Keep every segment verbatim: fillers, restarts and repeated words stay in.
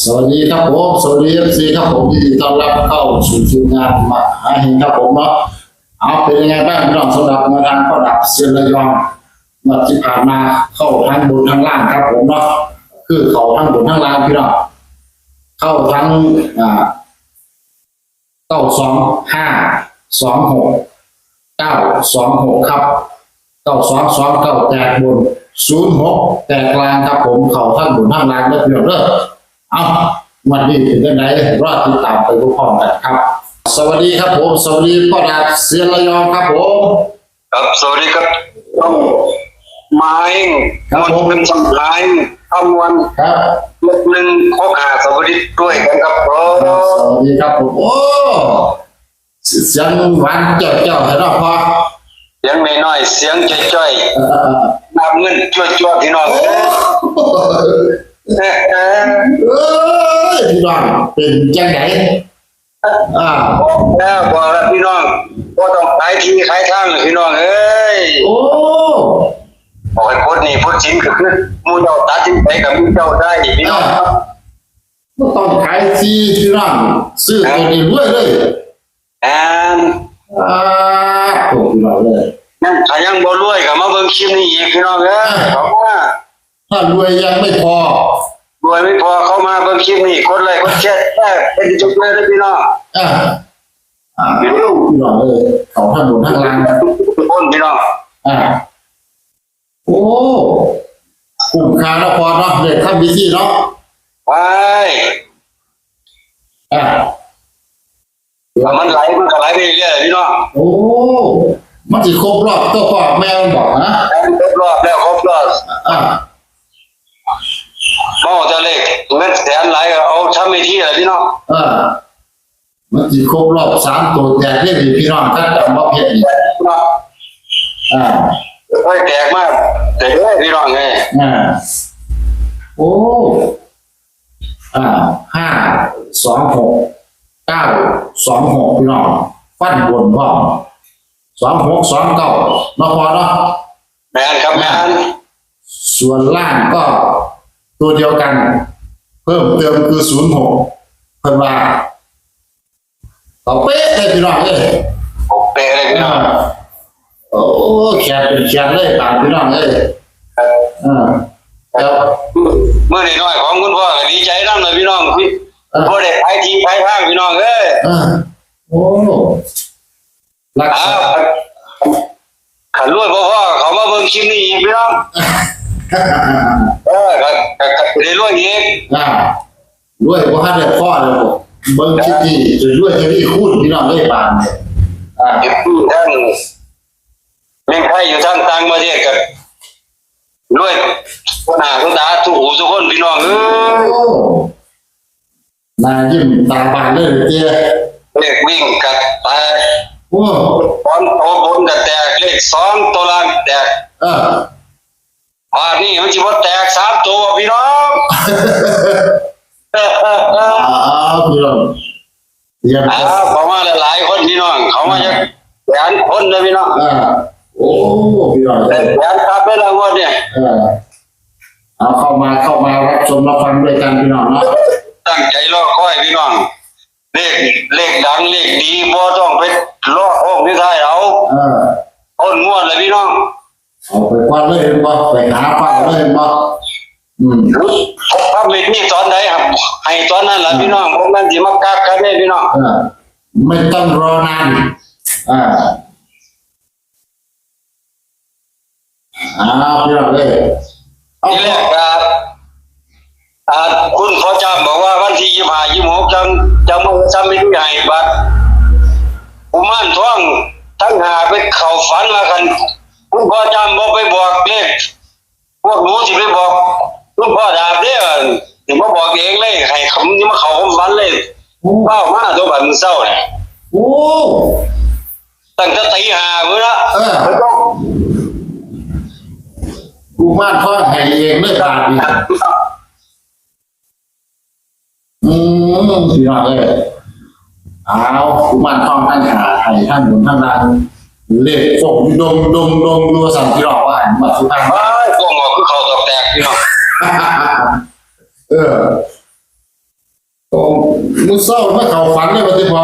สวัสดีครับผม สวัสดีเอฟซีครับผม ยินดีต้อนรับเข้าสู่ทีมงานมหาเฮงครับผมเนาะ เอาเป็นยังไงบ้างพี่น้อง สำหรับแนวทางพ่อดาบเซียนระยองงวดที่ผ่านมา เข้าทั้งบนทั้งล่างครับผมเนาะ คือเข้าทั้งบนทั้งล่างพี่น้อง เข้าทั้งอ่า เก้าสองห้า สองหก เก้าสองหก ครับ เก้าสองสองเก้า แตกบน ศูนย์หก แตกล่างครับผม เข้าทั้งบนทั้งล่างเด้อพี่น้องเด้อ เอา งวดนี้เป็นจั่งใด รอติดตามไปพร้อมๆกันครับ สวัสดีครับผม สวัสดีพ่อดาบเซียนระยองครับผม ครับ สวัสดีครับ ต้องมาเอง ครับผม มันเป็นสหายคำวัน ครับ หนึ่งหกห้า สวัสดีด้วยกันครับผม ครับ สวัสดีครับผม โอ้ เสียงหวานแจ้วๆ แท้เนาะพ่อ เสียงน้อยๆ เสียงจ้อยๆ เออ นับเงินจ้วๆ พี่น้อง โอ้ เอ้ย เอ้ย พี่น้อง เป็นจั่งใด อ่า บอกแล้ว บอกแล้วพี่น้อง บ่ต้องขายที่ขายทางเลยพี่น้องเอ้ย โอ้ บอกให้พ้นหนี้พ้นสินก็คือหมู่เจ้าตัดสินใจกับหมู่เจ้าได้พี่น้อง อ่า บ่ต้องขายที่พี่น้อง ซื้อตัวนี้รวยเลย แม่น อ่า โอ้ พี่น้องเอ้ย นั่นถ้ายังบ่รวยก็มาเบิ่งคลิปนี้อีกพี่น้องเอ้ย อ่า ขอบคุณมาก ถ้ารวยยังไม่พอ รวยไม่พอเข้ามาเบิ่งคลิปนี้ กดไลค์ กดแชร์ เป็นจุดเลยนะพี่น้อง อ่า อ่า พี่น้องเอ้ย เข้าทั้งบนทั้งล่าง ทุกคนพี่น้อง อ่า โอ้ คุ้มค่าเนาะพ่อเนาะ ได้ทำพิธีเนาะ ไป อ่า ถ้ามันไหลมันก็ไหลไปเรื่อยๆพี่น้อง โอ้ มันสิครบรอบตัวพ่อแม่มันบอกนะ ครบรอบแล้ว ครบรอบ อ่า เมาแต่เลขเงินแสนหลายก็เอาทำพิธีแหละพี่น้อง อ่า มันสิครบรอบสามตัวแตกเลยนี่พี่น้อง ถ้าจำบ่ผิดนี่ เนาะ อ่า ค่อยแตกมา แตกเลยพี่น้องเอ้ย อ่า โอ้ อ่า ห้าสองหก เก้าสองหก พี่น้อง ฟันบนพร้อม สองหก สองเก้า เนาะพ่อเนาะ แม่นครับ แม่น ส่วนล่างก็ตัวเดียวกัน เพิ่มเติมคือ ศูนย์หก เพิ่นว่า เอาเป๊ะเลยพี่น้องเอ้ย เอาเป๊ะเลยพี่น้อง อ่า โอ้ แขนเป็นแขนเลยตามพี่น้องเอ้ย ครับ อ่า ครับ มื้อน้อยๆของคุณพ่อก็ดีใจนำนะพี่น้อง อ่า พ่อได้ขายที่ขายทางพี่น้องเอ้ย อ่า โอ้ รักษา อ่า คันรวยบ่พอเขามาเบิ่งคลิปนี้อีกพี่น้อง เออ ก็ ก็ ก็ได้รวยอีก อ่า รวยบ่ทันได้พอเลยบ่ เบิ่งคลิปนี้จนรวยทวีคูณพี่น้องเอ้ย บาดนี้ อ่า ทั้งเมืองไทยอยู่ทั้งต่างประเทศก็รวย หน้าทุกตาทุกหูทุกคนพี่น้องเอ้ย โอ้ หน้ายิ้มตาบานเลยเจ้ เลขวิ่งกัดแตก โอ้ สองตัวบนกัดแตก เลขสองตัวล่างแตก เออ บาดนี้มันสิบ่แตกสามตัวพี่น้อง อ้าว พี่น้อง เยี่ยมครับ อ้าว เขามาหลายๆคนพี่น้อง เขามาจากแสนคนเลยพี่น้อง อ่า โอ้ พี่น้อง แต่แสนครับไม่ละงวดเนี่ย เออ เอาเข้ามา เข้ามารับชมรับฟังด้วยกันพี่น้องเนาะ ตั้งใจรอคอยพี่น้อง เลข เลขดังเลขดีบ่ต้องไปรอโค้งสุดท้ายเอา เออ ต้นงวดเลยพี่น้อง เอาไปก่อนเลยเห็นบ่ ไปหาฟังเลยเห็นบ่ อืม พระเมธนี่ตอนไหนครับ ให้ตอนนั้นล่ะพี่น้อง ผมนั่นสิมากักกันเนี่ยพี่น้อง เออ ไม่ต้องรอนาน อ่า อ่า พี่น้องเอ้ย เอา ทีแรกก็ อ่า คุณพ่อจำบอกว่าวันที่ยี่สิบห้า ยี่สิบหก จัง จังมาทำพิธีให้บัดกุมารทองทั้งห้าไปเข้าฝันว่าคันคุณพ่อจำบ่ไปบอกเลข พวกหนูสิไปบอกคุณพ่อดาบเด้อ สิมาบอกเองเลย ให้คำนี้มาเข้าความฝันเลย โอ้ เฝ้ามาตัวบัดมื้อเช้าเนี่ย โอ้ ตั้งแต่ตีห้าพุ้นละ เออ แล้วก็ กุมารทองให้เองเลยบาดนี้ อืม พี่น้องเอ้ย เอา กุมารทองทั้งห้าให้ทั้งบนทั้งล่าง เลขโป่งดงดงดงอยู่สั่นพี่น้องว่าหันมาสุดท้าย ว้าย โป่งออกคือเขาตอกแตกพี่น้อง เออ โอ้ มื้อเช้ามาเข้าฝันเลยว่าติพ่อ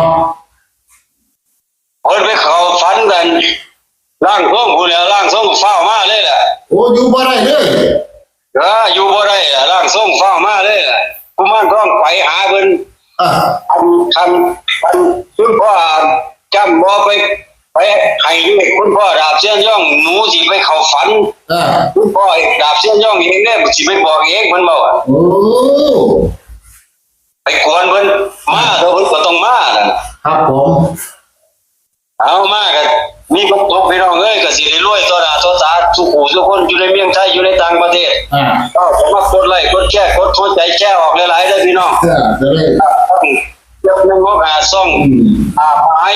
เพิ่นไปเข้าฝันกัน ร่างทรงพู้นแหล้ว ร่างทรงก็ฟ้าวมาเลยแหละ โอ้ อยู่บ่ได้เลย เออ อยู่บ่ได้ล่ะ ร่างทรงฟ้าวมาเลยล่ะ กุมารทองไปหาเพิ่น อ่า คัน คัน คันคุณพ่อจำบ่ไป ไปให้เลขคุณพ่อดาบเซียนย่อง หนูสิไปเข้าฝัน อ่า คุณพ่อดาบเซียนย่องเองเด้ สิไปบอกเอง เพิ่นบอกว่า โอ้ ไปกวนเพิ่น มาเถาะ เพิ่นก็ต้องมานั่น ครับผม เอามาก็มีความสุขพี่น้องเอ้ย ก็สิได้รวยต่อหน้าต่อตาทุกผู้ทุกคน อยู่ในเมืองไทย อยู่ในต่างประเทศ อ่า ก็สามารถกดไลค์ กดแชร์ กดหัวใจแชร์ออกหลายๆเด้อพี่น้อง เออ จะได้ ครับ ยกหนึ่งหกห้าช่อง อืม อ่า ให้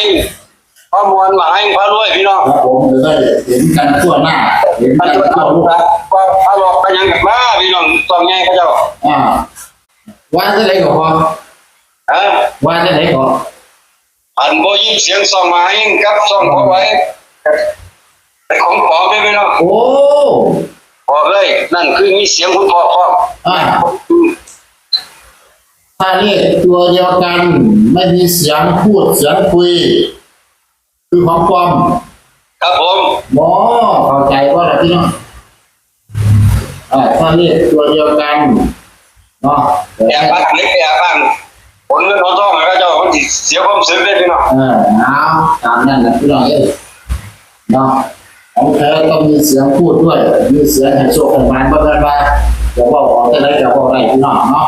ข้อมูลมาให้พระรวยพี่น้อง ครับผม จะได้เห็นกันทั่วหน้า เห็นกันทั่วโลก ครับ ก็พระรวยก็ยังมาพี่น้อง ช่องใหญ่เขาเจ้า อ่า ว่าจังได๋ก็พอ ฮะ ว่าจังได๋ก็ อันบ่ยินเสียงซ่องมาเองกับซ่องเขาไว้ เป็นของปลอมเด้อพี่น้อง โอ้ บอกเลย นั่นคือมีเสียงคุณพ่อพร้อม อ่า ถ้าเลขตัวเดียวกัน ไม่มีเสียงพูดเสียงคุย คือของปลอม ครับผม บ่เข้าใจบ่ล่ะพี่น้อง อ่า ถ้าเลขตัวเดียวกันเนาะ แอบอ้าง เล็กแอบอ้าง ขนเงินขนทองให้เขาเจ้า มันสิเสียความรู้สึกเด้พี่น้อง เออ เอา ตามนั้นนะพี่น้องเอ้ย เนาะ ของแท้ต้องมีเสียงพูดด้วย มีเสียงให้โชคให้หมาน บ่แม่นว่าจะเว้าออกจังใดก็เว้าได้พี่น้องเนาะ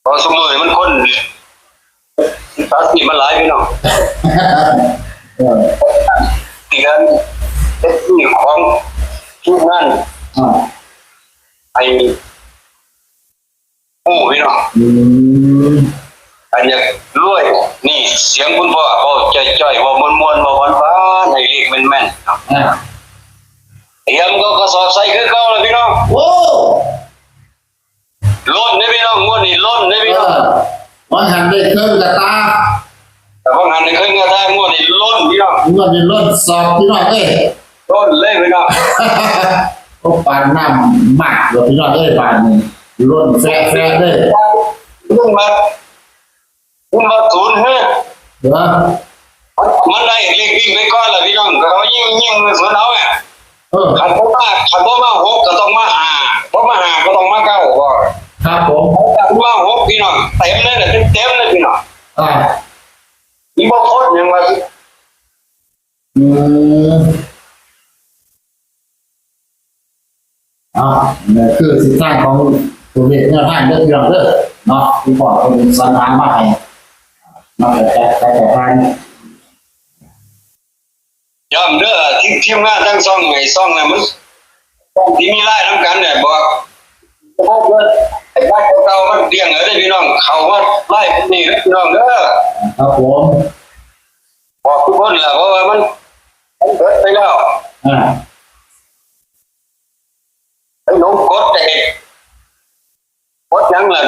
เพราะซุมื้อนี้มันคนมิจฉาชีพมันหลายพี่น้อง เออ เตือน เอฟซี ของทุกงาน อ่า ไอ้ผู้พี่น้อง อืม อันอยากรวย นี่เสียงคุณพ่อเว้าจ้อยๆ เว้าม่วนๆ เว้าหวานๆ ให้เลขแม่นๆ อ่า เตรียมก็กระสอบใส่คือเก่าเลยพี่น้อง โอ้ ล้นเด้อพี่น้อง งวดนี้ล้นเด้อพี่น้อง เออ ว่าหันได้เครื่องกระตา แต่ว่าหันได้เครื่องกระตา งวดนี้ล้นพี่น้อง งวดนี้ล้นสอบพี่น้องเอ้ย ล้นเลยพี่น้อง โอ้ ปานน้ำมากเลยพี่น้องเอ้ย ปานนี้ล้นแฟะๆเลย ล้นมา มันมาศูนย์เฮ้ย เหรอ มันได้เลขวิ่งไปก่อนล่ะพี่น้อง เขายิง ยิงศูนย์เอาไง เออ คันบ่มา คันบ่มาหกก็ต้องมาห้า บ่มาห้าก็ต้องมาเก้า บ่ ครับผม คันมาหกพี่น้อง เต็มเลยน่ะ เต็มๆเลยพี่น้อง อ่า มีบ่โคตรหยังว่า อืม อ่า นี่คือทิศทางของตัวเลขแนวทางเด้อพี่น้องเด้อ เนาะ ที่พ่อเพิ่นสรรหามาให้ มาแต่แต่แต่แต่ทาง ย้ำเด้อ ทีม ทีมงานทั้งช่อง ไอ้ช่องน่ะ มันช่องที่มีรายนำกันเนี่ย บอก ไอ้บ้านเก่าๆมันเลี้ยงเอาเด้อพี่น้อง เข้ามาไล่พวกนี้เด้อพี่น้องเด้อ ครับผม บอกทุกคนแหละ เพราะว่ามัน มันเบิดไปแล้ว อ่า ไอ้หลงกดไอ้ กดหยังล่ะ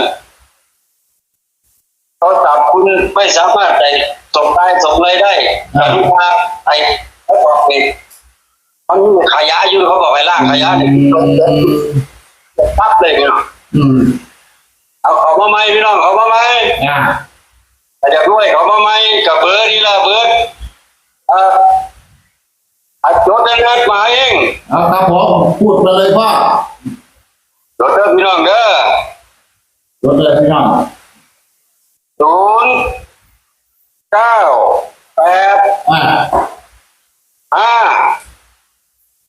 โทรศัพท์คุณไม่สามารถไอ้ส่งไลน์ส่งอะไรได้ อ่า กรุณาไอ้เขาบอกเอง มันมีขยะอยู่ เขาบอกให้ล้างขยะเนี่ย อืม ปั๊บเลยพี่น้อง อืม เอาเข้ามาใหม่พี่น้อง เข้ามาใหม่ อ่า ถ้าอยากรวยเข้ามาใหม่ กับเบอร์นี่ล่ะ เบอร์ เอ่อ อ่ะ จดได้เลย มาเอง เอาครับผม พูดมาเลยพ่อ จดเด้อพี่น้องเด้อ จดเลยพี่น้อง ศูนย์เก้าแปด อ่า ห้า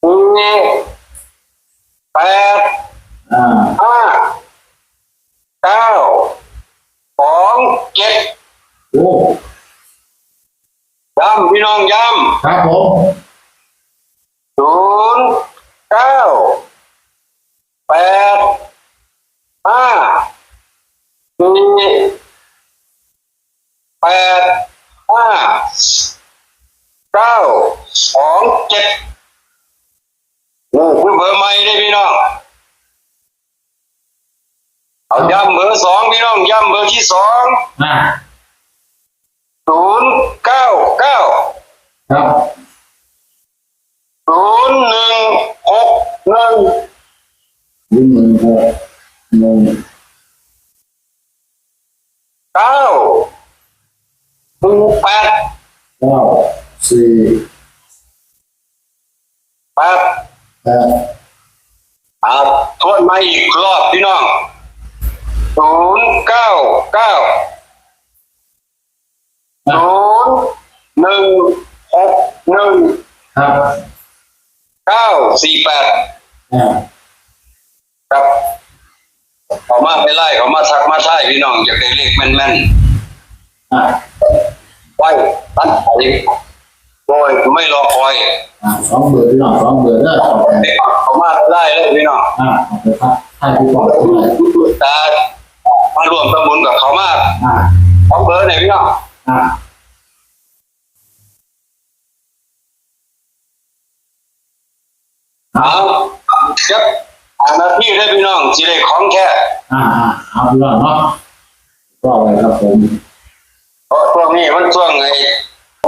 สี่แปด อ่า ห้าเก้าสองเจ็ด โอ้ ย้ำพี่น้องย้ำ ครับผม ศูนย์เก้าแปดห้าสี่แปดห้าเก้าสองเจ็ด นี่คือเบอร์ใหม่เด้อพี่น้อง เอาย้ำเบอร์สองพี่น้อง ย้ำเบอร์ที่สอง อ่า ศูนย์เก้าเก้า ครับ ศูนย์หนึ่งหกหนึ่ง ศูนย์หนึ่งหก หนึ่ง เก้า หนึ่งแปด เก้า สี่ แปด แปด อ่า ทวนมาอีกรอบพี่น้อง ศูนย์เก้าเก้า ครับ ศูนย์หนึ่งหกหนึ่ง ครับ เก้าสี่แปด อ่า ครับ เขามาไม่ไล่ เขามาทักมาทายพี่น้อง อยากได้เลขแม่นๆ อ่า ไว้ตัดไถ โดยไม่รอคอย อ่า สองเบอร์พี่น้อง สองเบอร์เด้อ เขามาไล่เลยพี่น้อง อ่า ขอบคุณครับ ให้พี่ปอง ตา มาร่วมทำบุญกับเขามาก อ่า สองเบอร์เนี่ยพี่น้อง อ่า เอา ครับ อ่า นาทีได้พี่น้อง สิได้ของแท้ อ่า อ่า เอาพี่น้องเนาะ ก็อะไรครับผม เพราะช่วงนี้มันช่วงไอ้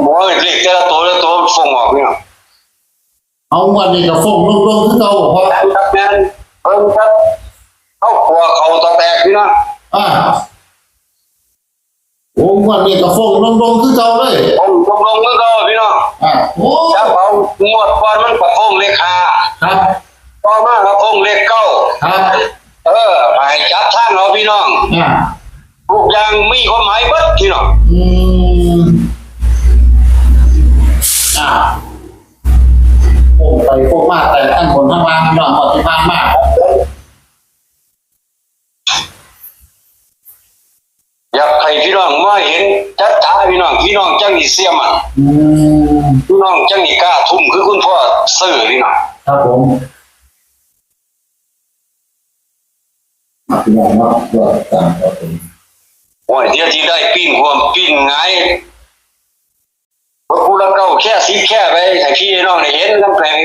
หัวเลขแต่ละตัวละตัวมันฟงออกพี่น้อง เอางวดนี้ก็ฟงลงๆคือเก่าบ่พ่อ ครับแม่น เพิ่นครับ เข้าครัวเขาตะแตกพี่น้อง อ่า โอ้ งวดนี้ก็ฟงลงๆคือเก่าเลย ฟงลงๆคือเก่าพี่น้อง อ่า โอ้ จับเอางวดก่อนมันก็ฟงเลขห้า ครับ ต่อมาก็ฟงเลขเก้า ครับ เออ ให้จับทางเอาพี่น้อง อ่า ทุกอย่างมีความหมายเบิดพี่น้อง อืม อ่า โอ้ ไปโอ้ มาแต่ทั้งบนทั้งล่างพี่น้อง งวดที่ผ่านมา อยากให้พี่น้องมาเห็นชัดๆพี่น้อง พี่น้องจังสิเชื่อมั่น อืม พี่น้องจังสิกล้าทุ่มคือคุณพ่อซื้อพี่น้อง ครับผม มาพี่น้องเนาะ ก็ตามครับผม โอ้ย เดี๋ยวสิได้ปิ้นความปิ้นหงาย พระพุทธเก้าแค่สิบแค่ไปให้พี่น้องได้เห็นกำแพง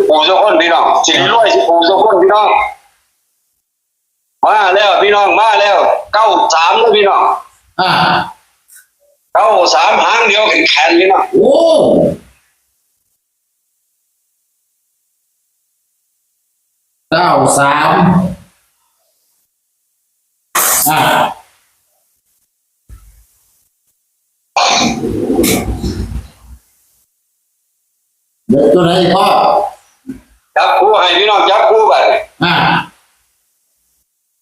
ปู่เจ้าคนพี่น้อง สิได้รวยสิปู่เจ้าคนพี่น้อง มาแล้วพี่น้อง มาแล้ว เก้าสาม แล้วพี่น้อง อ่า เก้าสาม หางเดียวแข็งๆพี่น้อง โอ้ เก้าสาม อ่า เดี๋ยวตัวไหนพ่อ จับคู่ให้พี่น้อง จับคู่ไป อ่า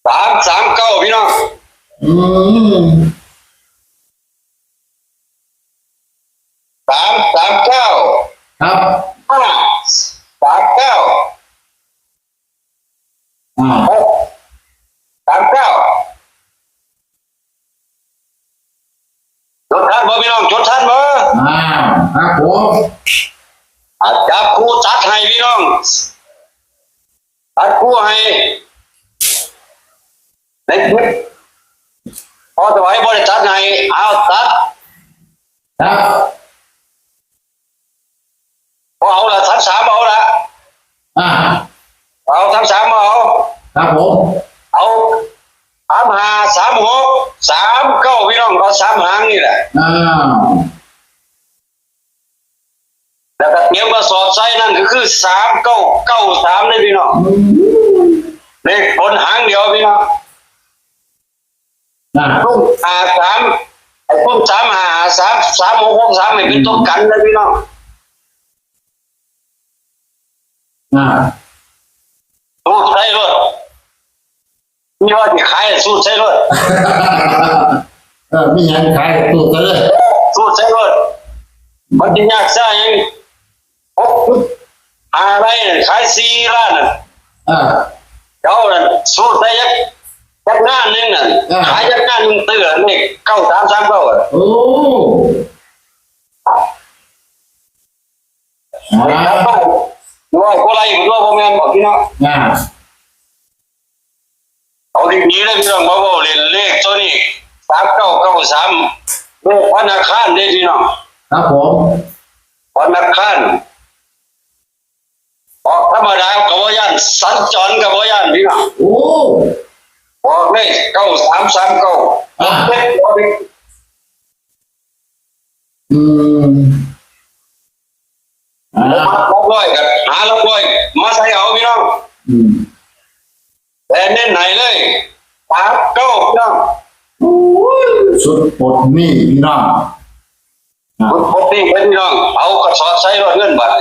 สามสามเก้า พี่น้อง อืม สามสามเก้า ครับ ห้าสามเก้า อ่า หกสามเก้า จดทันบ่พี่น้อง จดทันบ่ อ่า ครับผม อ่ะ จับคู่ตัดให้พี่น้อง ตัดคู่ให้ ในคลิป พอถวายบ่ได้ตัดให้ เอาตัด ครับ พอเอาละ ทั้งสามเอาละ อ่า เอาทั้งสามเอา ครับผม เอา สามห้า สามหก สามเก้า พี่น้อง เอาสามหางนี่แหละ อ่า แล้วก็เตรียมกระสอบใส่นั่นก็คือ สามเก้าเก้าสาม เลยพี่น้อง อืม เลขบนหางเดียวพี่น้อง อ่า ตุ้มห้าสาม ไอ้ตุ้มสามห้าสาม สามหกหกสาม นี่เป็นตัวกันเลยพี่น้อง อ่า สูตรใส่รถ มีว่าสิขายสูตรใส่รถ เออ มีหยังขายสูตรใส่เลย สูตรใส่รถ มันจะยากซ่าหยัง หก ห้าไร่น่ะ ขายสี่ล้านน่ะ อ่า เจ้าน่ะ สูตรใส่จัก จักงานหนึ่งน่ะ อ่า ขายจักงานหนึ่ง ซื้ออันนี้ เก้าสามสามเก้า อ่ะ โอ้ อ่า ร้อยกว่าไร่ ผมว่าบ่แม่นบอกพี่น้อง อ่า เอาดีๆเลยพี่น้อง มาเว้าเล่นเลขตัวนี้ สามเก้าเก้าสาม เลขวันอังคารเด้พี่น้อง ครับผม วันอังคาร ออกธรรมดาก็บ่ย่าน สัญจรก็บ่ย่านพี่น้อง โอ้ บอกเลย เก้าสามสามเก้า อ่า เจ็ด อืม อ่า หลักร้อยก็หาหลักร้อยมาใส่เอาพี่น้อง อืม ห แต่เน้นไหนเลยสามเก้าพี่น้อง ชุดปลดหนี้พี่น้อง ปลดหนี้ไว้พี่น้องเอากระสอบใส่รถเงินบัตร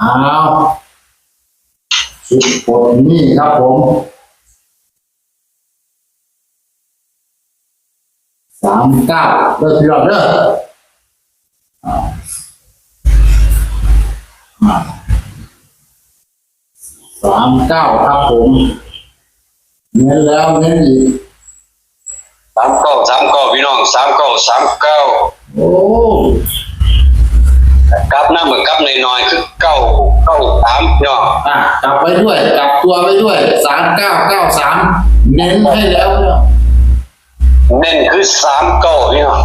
อ้าวชุดปลดหนี้ครับผมสามเก้าเด้อพี่น้องเด้ออ่าอ่าสามเก้าครับผมเน้นแล้วเน้นอีก สามเก้าสามเก้าพี่น้องสามเก้าสามเก้า โอ้ กลับน้ำเหมือนกลับหน่อยๆคือเก้าเก้าสามพี่น้อง อ่ะกลับไปด้วยกลับตัวไปด้วยสามเก้าเก้าสามเน้นให้แล้วเนี่ย เน้นคือสามเก้าพี่น้อง